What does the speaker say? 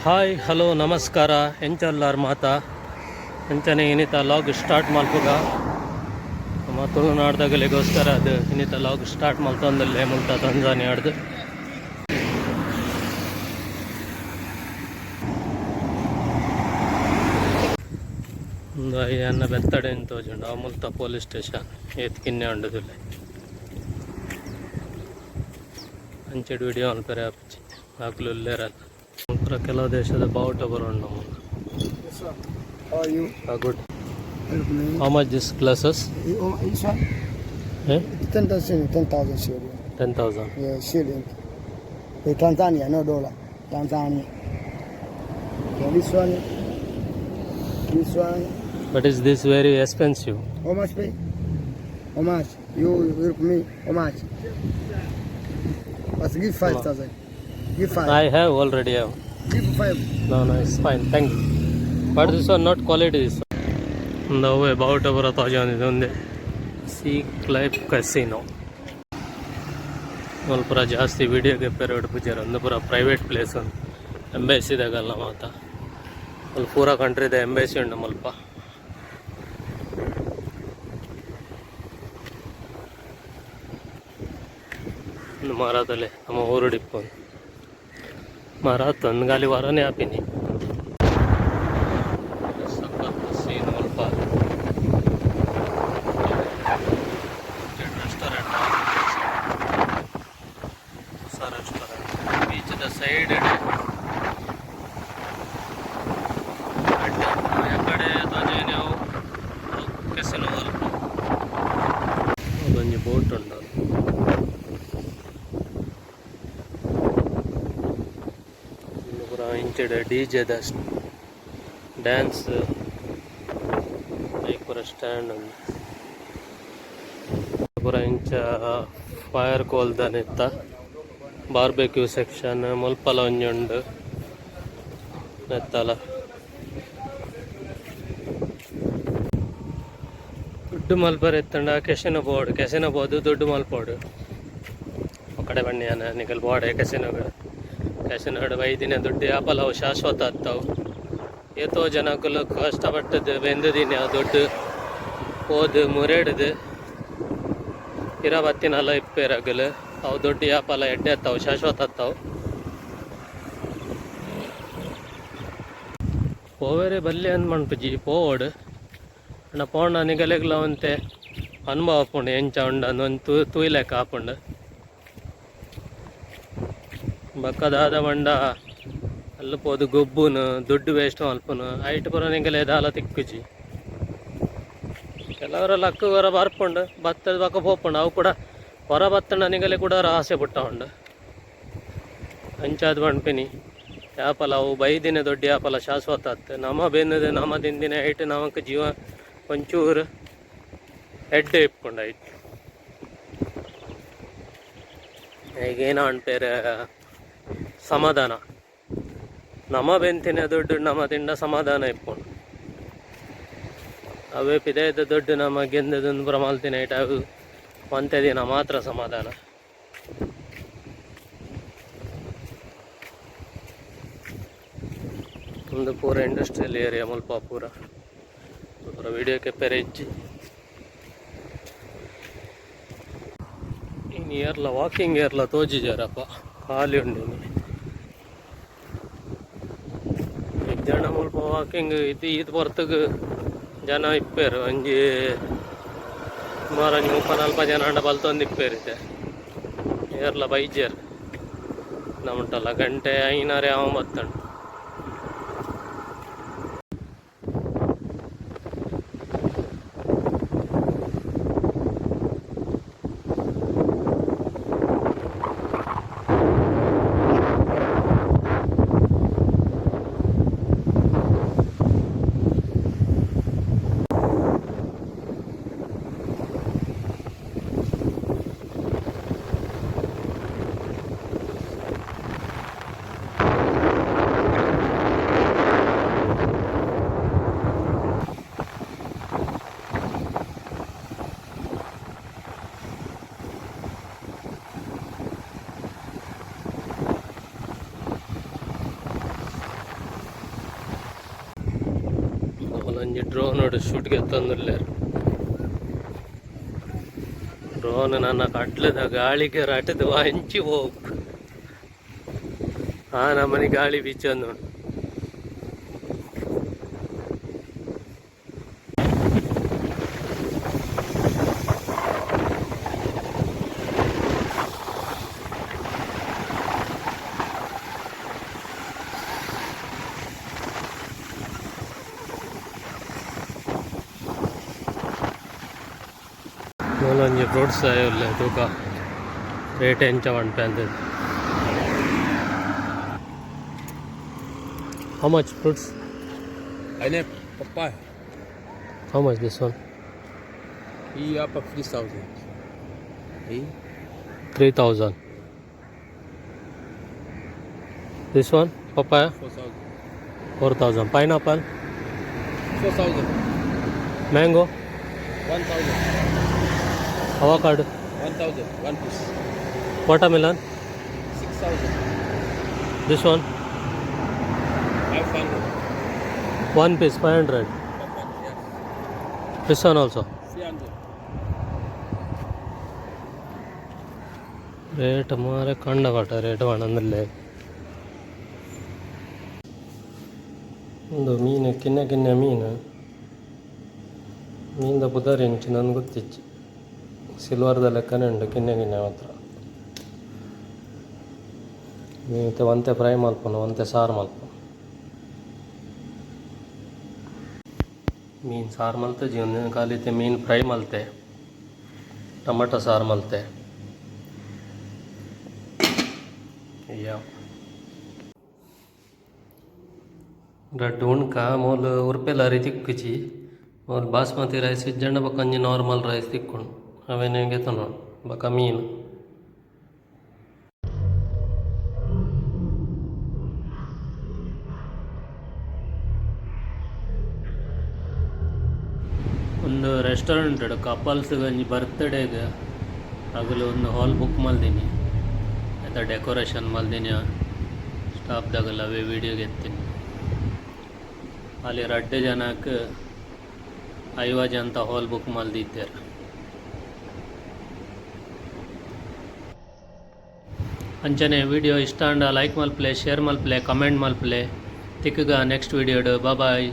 Hi, hello, ನಮಸ್ಕಾರ. ಎಂಚಲ್ಲಾರ್ ಮಾತ? ಅಂಚನೆ ಇನಿತ ಲಾಗ್ ಸ್ಟಾರ್ಟ್ ಮಲ್ಪುಗ. ನಮ್ಮ ತುಳುನಾಡ್ದಾಗಲಿಗೋಸ್ಕರ ಅದು ಇನಿತ ಲಾಗ್ ಸ್ಟಾರ್ಟ್ ಮಲ್ತೊಂದಲ್ಲೇ ಮುಲ್ತ ತಂಜಾನಿಯಾಡ್ದು. ಒಂದು ಅಯ್ಯನ್ನ ಬೆತ್ತಡೆ ತೋಜುಂಡು. ಆ ಮುಲ್ತ ಪೊಲೀಸ್ ಸ್ಟೇಷನ್ ಏತ್ ಕಿನ್ನೆ ಉಂಡುದುಲ್ಲೆ. ಅಂಚೆಡ್ ವಿಡಿಯೋ ಮಲ್ಪೆರೆ ಆಪುಜಿ, ಅಕ್ಲು ಉಲ್ಲೇರಲ್ಲ. ಪೂರ ಕೆಲವು ದೇಶದ ಬಾವುಟ ಬರೋಣ. Yes, sir. How are you? Good. Help me. How much this glasses? Oh, this one? 10,000, 10,000 shilling. 10,000? Yeah, shilling. Tanzania, no dollar. Tanzania. Yeah, this one. This one. But is this very expensive? How much pay? How much? You help me. How much? But give 5,000. Give five. I have already have. Give five. No, it's fine, thank you. But this one not quality, this. ಒಂದು ಅವೇ ಬಾವುಟ ಬರೋ ತಾಜಾನಿದೆ. ಒಂದೇ C ಕ್ಲೈಫ್ casino. ಪೂರ ಜಾಸ್ತಿ ವಿಡಿಯೋಗೆ ಪೆರೋಡ್ ಪೂಜಾರ. ಒಂದು ಪೂರ ಪ್ರೈವೇಟ್ ಪ್ಲೇಸ್ ಒಂದು ಎಂಬೆಸಿದಾಗಲ್ಲ ಮಾತ. ಅಲ್ಲಿ ಪೂರ ಕಂಟ್ರಿದ ಎಂಬೆಸಿ ಉಂಡು ಮುಲ್ಪ. ಒಂದು ಮರದಲ್ಲೇ ನಮ್ಮ ಊರುಡಿಪ್ಪು ಮರ ತಂದ್ಗಾಲಿ ವರನೇ ಆಪಿನಿ. ಸಖತ್ ಸೀನ್ ಮುಲ್ಪ. ರೆಸ್ಟೋರೆಂಟ್, ಹೊಸ ರೆಸ್ಟೋರೆಂಟ್ ಬೀಚದ ಸೈಡ್. ಕಡೆ ತೋಜೇನೆ ಅವು ಕೆಸಿನೋ ಅಲ್ಪ. ಅದೊಂಜಿ ಬೋಟ್ ಉಂಡು. ಉಂದು ಪೂರ ಇಂಚೆಡ್ ಡಿಜೆದ ಡ್ಯಾನ್ಸ್, ಐಕ್ ಪೂರ ಸ್ಟ್ಯಾಂಡ್ ಉಂಡು. ಪೂರ ಇಂಚ ಫೈರ್ ಕೋಲ್ದ ನೆತ್ತ ಬಾರ್ಬೆಕ್ಯೂ ಸೆಕ್ಷನ್ ಮುಲ್ಪಲ ಒಂಜಿ ಉಂಡು ನೆತ್ತಲ. ದುಡ್ಡು ಮಲ್ಪರೆ ಇತ್ತಂಡ ಕೆಸಿನೋ ಬೋಡು. ಕೆಸಿನೋ ಪೋದು ದುಡ್ಡು ಮಲ್ಪೋಡು. ಕಡೆ ಬನ್ನಿ ನಿಕಲ್ ಬೋಡೆ ಕೆಸಿನೋಗ್. ಕೆಸಿನೋಡು ಬೈದಿನ ದುಡ್ಡು ಯಾಪಲ ಅವು ಶಾಶ್ವತ ಅತ್ತವು. ಏತೋ ಜನಕುಲು ಕಷ್ಟಪಟ್ಟದ್ದು ಬೆಂದುದಿನ ದುಡ್ಡು ಪೋದು ಮುರೇಡುದು ಪಿರ ಬತ್ತಿನಲ್ಲ ಇಪ್ಪೇರ್ ಅಗಲು. ಅವು ದುಡ್ಡು ಯಾಪಲ ಎಡ್ಡೆ ಅತ್ತವು, ಶಾಶ್ವತ ಅತ್ತವು. ಪೋವೆರೆ ಬಲ್ಲೆ ಅಂದ್ ಮನ್ಪುಜಿ, ಪೋವೊಡು. ಆಂಡ ಪೋಂಡ ನಿಗಲೆಗ್ಲ ಒಂತೆ ಅನುಭವ ಆಪುಂಡು, ಎಂಚ ಉಂಡು ಅಂದ್ ಒಂಜಿ ತೂ ತೂಯ್ಲೆಕ್ಕ ಆಪುಂಡು. ಬೊಕ್ಕ ದಾದ ಪಂಡ ಅಲ್ಲು ಪೋದು ಗೊಬ್ಬುನು, ದುಡ್ಡು ವೇಸ್ಟ್ ಮಲ್ಪುನು, ಐಟ್ ಪೂರ ನಿಗಲೆ ದಾಲ ತಿಕ್ಕುಜಿ. ಕೆಲವರ ಲಕ್ ಹೊರ ಬರ್ಪುಂಡು, ಬತ್ತದ ಬೊಕ್ಕ ಪೋಪುಂಡು. ಅವು ಕೂಡ ಹೊರ ಬತ್ತಂಡ ನಿಗಲೆ ಕೂಡ ಆಸೆ ಪುಟ್ಟ ಉಂಡು. ಅಂಚಾದ್ ಪನ್ಪಿನಿ, ಯಾಪಲ ಅವು ಬೈದಿನ ದೊಡ್ಡ ಯಾಪಲ ಶಾಶ್ವತ ಅತ್ತು. ನಮ ಬೆಂದದ ನಮ ತಿಂದಿನ ಐಟ್ ನಮಕ್ ಜೀವ ಒಂಚೂರು ಎಡ್ಡೆ ಇಪ್ಪುಂಡು ಐಟ್. ಈಗ ಏನ ಪನ್ಪೆರ್, ಸಮಾಧಾನ. ನಮ ಬೆಂತಿನ ದುಡ್ಡು ನಮ ತಿಂಡ ಸಮಾಧಾನ ಇಪ್ಪುಂಡು. ಅವೇ ಪಿದಯ್ದ ದುಡ್ಡು ನಮ ಗೆಂದದ ಪೂರ ಮಲ್ತಿನ ಐಟ್ ಅವು ಒಂತೆ ದಿನ ಮಾತ್ರ ಸಮಾಧಾನ. ಒಂದು ಪೂರ ಇಂಡಸ್ಟ್ರಿಯಲ್ ಏರಿಯಾ ಮುಲ್ಪ ಪೂರ. ಪೂರ ವಿಡಿಯೋ ಕೆಪ್ಪೆರೆ ಇಜ್ಜಿ. ಇನಿ ಏರ್ಲ ವಾಕಿಂಗ್ ಏರ್ಲ ತೋಜಿಜಾರಪ್ಪ, ಖಾಲಿ ಉಂಡು ಇನಿ. ಇಜ್ಜಾಂಡ ಮುಲ್ಪ ವಾಕಿಂಗ್ ಇದು ಈತ್ ಪೊರ್ತುಗು ಜನ ಇಪ್ಪೆರ್. ಒಂಜಿ ಸುಮಾರು ಒಂಜಿ 30 40 ಜನ ಆಂಡ ಬಲ್ತೊಂದು ಇಪ್ಪೆರ್. ಇತ್ತೆ ಏರ್ಲ ಬೈಜೆರ್ ನಮುಂಟಲ್ಲ. ಗಂಟೆ ಐನಾರೆ ಆವೊಂಬತ್ತುಂಡು. ಡ್ರೋನ್ ಶೂಟ್ ಗೆತ್ತೊಂದುಲ್ಲೆರ್. ಡ್ರೋನ್ ನನ್ನ ಕಡ್ಲದ ಗಾಳಿಗೆ ರಟದು ಅಂಚಿ ಹೋಗ್ ಆ ನಮ್ಮನೆ ಗಾಳಿ ಬೀಚೊಂದುಂಡು. ಮೂಲೊಂಜಿ ಫ್ರೂಟ್ಸ್ ಉಲ್ಲೆ, ತೂಕ ರೇಟ್ ಎಂಚ ಪನ್ಪೆ ಅಂದ್. How much fruits? Pineapple, papaya. How much this one? He up 3,000. He 3,000. This one papaya? 4,000. 4,000. Pineapple? 4,000. Mango? 1,000. Avocado? 1,000. One piece. Watermelon? 6,000. This one? 500. One piece 500? 500, yes. This one also? 300. Rate ಮಾರೆ ಕಂಡ ಪಟ rate ಪಣೊಂದುಲ್ಲೆ. ಉಂದು ಮೀನು, ಕಿನ್ನ ಕಿನ್ನ ಮೀನು. ಮೀನ್ದ ಪುದರ್ ಎಂಚಿನ ಗೊತ್ತಿಜ್ಜಿ. ಸಿಲ್ವರ್ದ ಲೆಕ್ಕನೆ ಉಂಡು, ಕಿನ್ನ ಕಿನ್ನ ಮಾತ್ರ. ಇತ್ತೆ ಒಂತೆ ಫ್ರೈ ಮಲ್ಪುನು, ಒಂತೆ ಸಾರು ಮಲ್ಪುನು. ಮೀನು ಸಾರು ಮಲ್ತುಜಿ, ಒಂದಿನ ಖಾಲಿ ಮೀನು ಫ್ರೈ ಮಲ್ತೆ, ಟೊಮೆಟೊ ಸಾರು ಮಲ್ತೆ. ಅಯ್ಯ, ರಡ್ಡ್ ಉಣ್ಕ. ಮೂಲು ಉರ್ಪೆಲ್ ತಿಕ್ಕುಜಿ. ಮೂಲು ಬಾಸ್ಮತಿ ರೈಸ್ ಇಜ್ಜಂಡ ಬೊಕ್ಕ ಒಂಜಿ ನಾರ್ಮಲ್ ರೈಸ್ ತಿಕ್ಕುಂಡು. ಅವೆನ್ ಗೆತೊನೊಡು. ಬೊಕ ಮೀನು. ಒಂದು ರೆಸ್ಟೋರೆಂಟ್ ಕಪಲ್ಸ್ ಒಂಜಿ ಬರ್ತ್ಡೇಗ್ ಅಗುಲು ಒಂದು ಹಾಲ್ ಬುಕ್ ಮಲ್ದಿನಿ. ಐತ ಡೆಕೋರೇಷನ್ ಮಲ್ದಿನಿ. ಸ್ಟಾಫ್ ದಗಲ್ ಅವೇ ವಿಡಿಯೋ ಗೆತ್ತೀನಿ. ಅಲ್ಲಿ ರಡ್ಡ್ ಜನಕ್ 50 ಜನತ ಹಾಲ್ ಬುಕ್ ಮಲ್ದಿತ್ತೆರ್. ಅಂಚನೆ ವಿಡಿಯೋ ಇಷ್ಟ ಆಂಡ ಲೈಕ್ ಮಲ್ಪಲೆ, ಶೇರ್ ಮಲ್ಪಲೆ, ಕಮೆಂಟ್ ಮಲ್ಪಲೆ. ತಿಕ್ಕುಗ ನೆಕ್ಸ್ಟ್ ವಿಡಿಯೋಡ್. ಬಾಯ್.